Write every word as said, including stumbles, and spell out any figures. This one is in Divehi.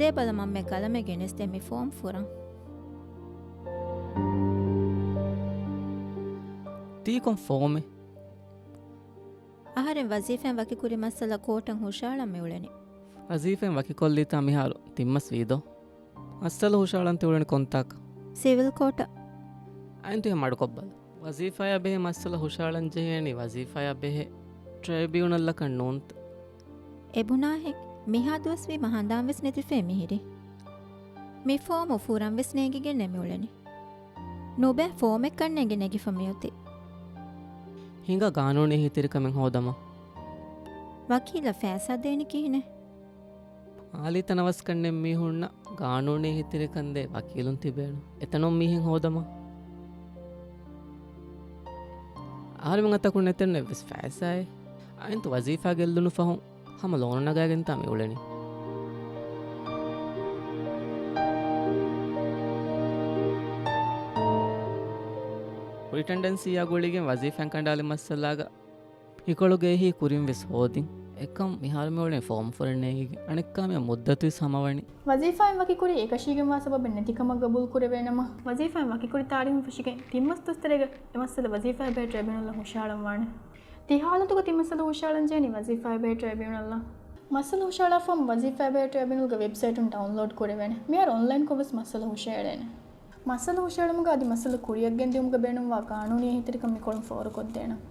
ދޭބަލަ މަންމަ ގަލަމެ ގެނެސްދޭ މި ފޯމް ފުރަން. ތީ ކޮން ފޯމެއް؟ އަހަރެން ވަޒީފާއިން ވަކިކުރި މައްސަލަ ކޯޓަށް ހުށަހަޅަން މިއުޅެނީ. ވަޒީފާއިން ވަކިކޮށްލީތާ މިހާރު ތިންމަސް ވީދޯ؟ މައްސަލަ ހުށަހަޅަން ތިއުޅެނީ ކޮންތާކަށް؟ ސިވިލް ކޯޓަށް. އައިން ތިހެން މަޑުކޮށްބަލަ. ވަޒީފާއާ ބެހޭ މައްސަލަ ހުށަހަޅަން ޖެހޭނީ ވަޒީފާއާ ބެހޭ ޓްރައިބިއުނަލްއަކަށް ނޫންތަ؟ އެބުނާހެން، މިހާ ދުވަސްވީމަ ހަނދާންވެސް ނެތިފައި މިހިރީ. މި ފޯމު ފުރަންވެސް ނޭނގިގެންނޭ މިއުޅެނީ. ނުބައި ފޯމެއްކަންނޭނގެ ނެގިފަ މިއޮތީ. ހިނގާ ގާނޫނީ އެހީތެރިކަމެއް ހޯދަމާ. ވަކީލަށް ފައިސާ ދޭނީ ކިހިނެއް؟ އާލީ ތަނަވަސްކަންނެއް މީހުންނަށް ގާނޫނީ އެހީތެރިކަންދޭ ވަކީލުން ތިބޭނު. އެތަނުން މީހެއް ހޯދަމާ. އަހަރެމެން އަތަކުން ނެތެން އެއްވެސް ފައިސާއެއް. އައިންތު ވަޒީފާ ގެއްލުނު ފަހުން ހަމަ ލޯނު ނަގާގެންތާ މިއުޅެނީ. ރިޓަންޑެންސީއާ ގުޅިގެން ވަޒީފާއިން ކަނޑާލި މައްސަލާގަ ހިކޮޅުގައި ކުރިން ވެސް ހޯދިން. އެކަމް މިހާރު މިއުޅެނީ ފޯމް ފުރެން ނޭނގިގެން. އަނެއްކާ މިއަށް މުއްދަތުވެސް ހަމަވަނީ. ވަޒީފާއިން ވަކިކުރީ އެކަށީގެންވާ ސަބަބެއް ނެތިކަމަށް ގަބޫލު ކުރެވޭނަމަ، ވަޒީފާއިން ވަކިކުރި ތާރީހުން ފެށިގެން ތިން މަސް ދުވަސް ތެރޭގަ އެ މައްސަލަ ވަޒީފާއާ ބެހޭ ޓްރައިބިއުނަލަށް ހުށަހަޅަން ވާނެ. ތި ހާލަތުގަ ތި މައްސަލަ ހުށަހަޅަން ޖެހެނީ ވަޒީފާއާ ބެހޭ ޓްރައިބިއުނަލަށް. މައްސަލަ ހުށަހަޅާ ފޯމް ވަޒީފާއާ ބެހޭ ޓްރައިބިއުނަލްގެ ވެބްސައިޓުން ޑައުންލޯޑް ކުރެވޭނެ. މިހާރު އޮންލައިންކޮށް ވެސް މައްސަލަ ހުށައެޅޭނެ. މައްސަލަ ހުށައެޅުމުގަ އަދި މައްސަލަ ކުރިއަށް ގެންދިއުމުގަ ބޭނުންވާ ގާނޫނީ އެހީތެރިކަން މިކޮޅުން ފޯރުކޮށްދޭނަން.